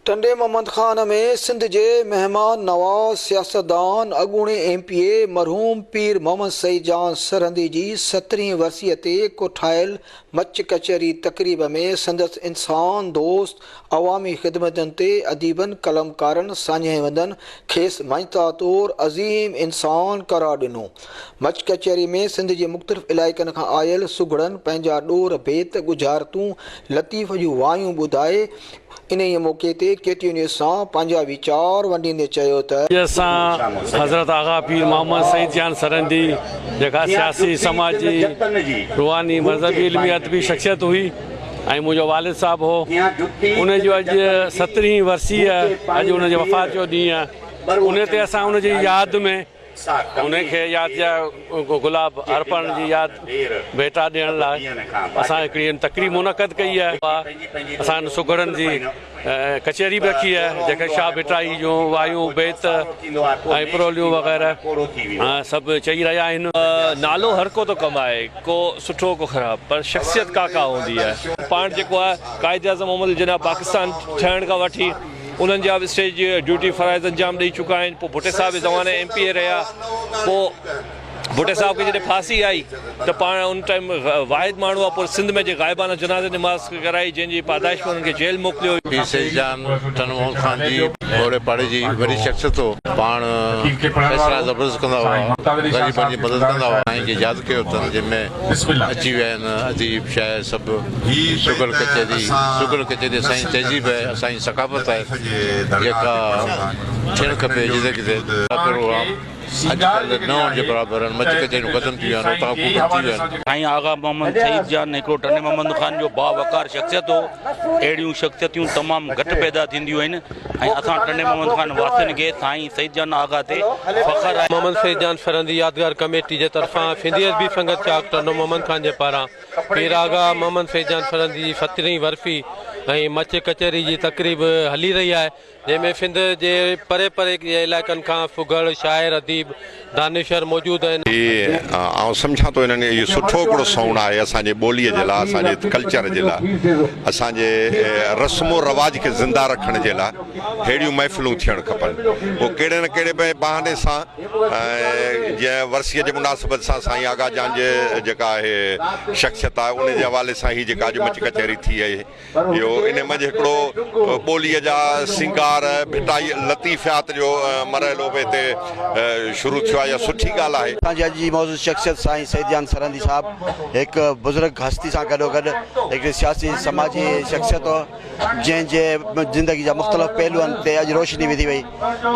ٽنڊي محمد خان ۾ سنڌ جي مهمان نواز سياستدان اڳوڻي ايم پي اي مرحوم پير محمد سعيد جان سرهندي جي سترهين ورسيء تي ڪوٺايل مچ ڪچهري تقريب ۾ سندس انسان دوست عوامي خدمتن تي اديبن قلمڪارن ساڃاهه وندن کيس مڃتا طور عظيم انسان قرار ڏنو. مچ ڪچهري ۾ سنڌ جي مختلف علائقن کان آيل سگهڙن پنهنجا ڏور بيت ڳجهارتون لطيف جون وايون ٻڌائي انهيء موقعي تي ڪي ٽي نيوز سان پنهنجا ويچار ونڊيندي چيو ته. اڄ اسان حضرت آغا پير محمد سعيد جان سرهندي جيڪا سياسي، سماجي، روحاني، مذهبي، علمي ادبي شخصيت هئي ۽ منهنجو والد صاحب هو ان جو اڄ سترهين ورسي اڄ ان جي وفات جو ڏينهن آهي ان تي اسان ان جي ياد ۾ انهن کي ياد جا گلاب ارپڻ جي ياد ڀيٽا ڏيڻ لاء اسان هڪڙي تقريب منعقد ڪئي آهي. اسان سگهڙن جي ڪچهري به رکي آهي جنهن کي شاهه ڀٽائي جون وايون، بيت ۽ پروليون وغيره سڀ چئي رهيا آهن. نالو هر ڪو ٿو ڪمائي، ڪو سٺو ڪو خراب، پر شخصيت ڪا ڪا هوندي آهي. پاڻ جيڪو آهي قائداعظم محمد علي جناح پاڪستان ٺهڻ کان وٺي انهن جا به اسٽيج جي ڊيوٽي فرائض انجام ڏئي چڪا آهن پوء ڀٽي صاحب جي زماني ايم پي اي رهيا پوء ڀٽي صاحب کي جڏهن ڦاسي آئي ته پاڻ ان ٽائيم واحد ماڻهو آ پوري سنڌ ۾ جي غائبانه جنازي نماز ڪرائي جنهن جي پاداش ۾ انهن کي جيل موڪليو ويو. پير سيد جان ٽنڊو محمد خان جي اوڙي پاڙي جي وڏي شخصيت هو. پاڻ فيصلا زبردست ڪندا هئا. غريبن جي مدد ڪندا هئا. سائين کي ياد ڪيو اٿن جنهن ۾ اچي ويا آهن اديب شاعر سڀ. سگهڙ ڪچهري، سگهڙ ڪچهري اسان جي تهذيب آهي، اسان جي ثقافت آهي، جيڪا ٿيڻ کپي جتي ڪٿي. دا پروگرام اڄ ڪلهه نه هئڻ جي برابر آهن، مچ ڪچهريون ختم ٿي ويون آهن، اوطاقون بند ٿي ويون آهن. سائين آغا محمد سعيد جان هڪڙو ٽنڊي محمد خان جو باوقار شخصيت هو. اهڙيون شخصيتون تمام گهٽ پيدا ٿينديون آهن ۽ اسان ٽنڊي محمد خان واسين کي سائين سعيد جان آغا تي فخر آهي. محمد سعيد جان سرهندي يادگار ڪميٽي جي طرفان سنڌي ادبي سنگت چاڪ ٽنڊو محمد خان جي پاران پير آغا محمد فيض جان سرهندي جي سترهين ورسي ۽ مچ ڪچهري جي تقريب هلي رهي آهي جنهن ۾ سنڌ جي پري پري جي علائقن کان سگهڙ، شاعر، اديب، دانشور موجود آهن. هي آئون سمجهان ٿو انهن اهو سٺو هڪڙو سئوڻ آهي اسان جي ٻوليء جي لاء اسان جي ڪلچر جي لاء اسان جي رسم و رواج کي زنده رکڻ جي لاء ههڙيون محفلون ٿيڻ کپن پوء ڪهڙي نه ڪهڙي به بهاني سان جيئن ورسيء جي مناسبت سان سائين آغا جان جي جيڪا آهي شخصيت آهي ان جي حوالي سان هي جيڪا اڄ مچ ڪچهري ٿي آهي اهو ان منجهه هڪڙو ٻوليء جا سينگار ڀٽائي لطيفيات جو مرحلو به هتي شروع ٿيو آهي اها سٺي ڳالهه آهي. اسان جي اڄ جي معزز شخصيت سائين سيد جان سرهندي صاحب هڪ بزرگ هستي سان گڏوگڏ هڪڙي سياسي سماجي شخصيت هو. جنهن جي زندگي جا مختلف پهلوئن تي اڄ روشني وڌي وئي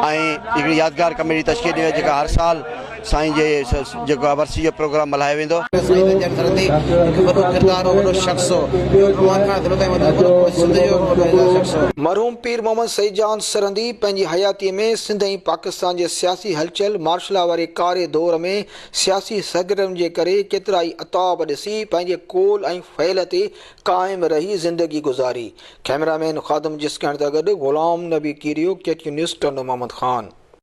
۽ هڪڙي يادگار ڪميٽي تشڪيل ڏني وئي جيڪا هر سال سائين جي جيڪو آهي ورسي جو پروگرام ملهايو ويندو. سائين رنجن سرهندي هڪ وڏو ڪردار هو وڏو شخص هو ٻيو ٽنڊو خان ضلعو تائين وڏو وڏو سنڌ جو هڪ وڏو اعزاز شخص هو. مرحوم پير محمد سعيد جان سرهندي پنهنجي حياتيء ۾ سنڌ ۽ پاڪستان جي سياسي هلچل مارشلا واري ڪاري دور ۾ سياسي سرگرمين جي ڪري ڪيترائي عتاب ڏسي پنهنجي قول ۽ فعل تي قائم رهي زندگي گذاري. ڪئميرا مين خادم جسڪاڻي سان گڏ Ghulam Nabi Kerio, K T news, Tando Muhammad Khan.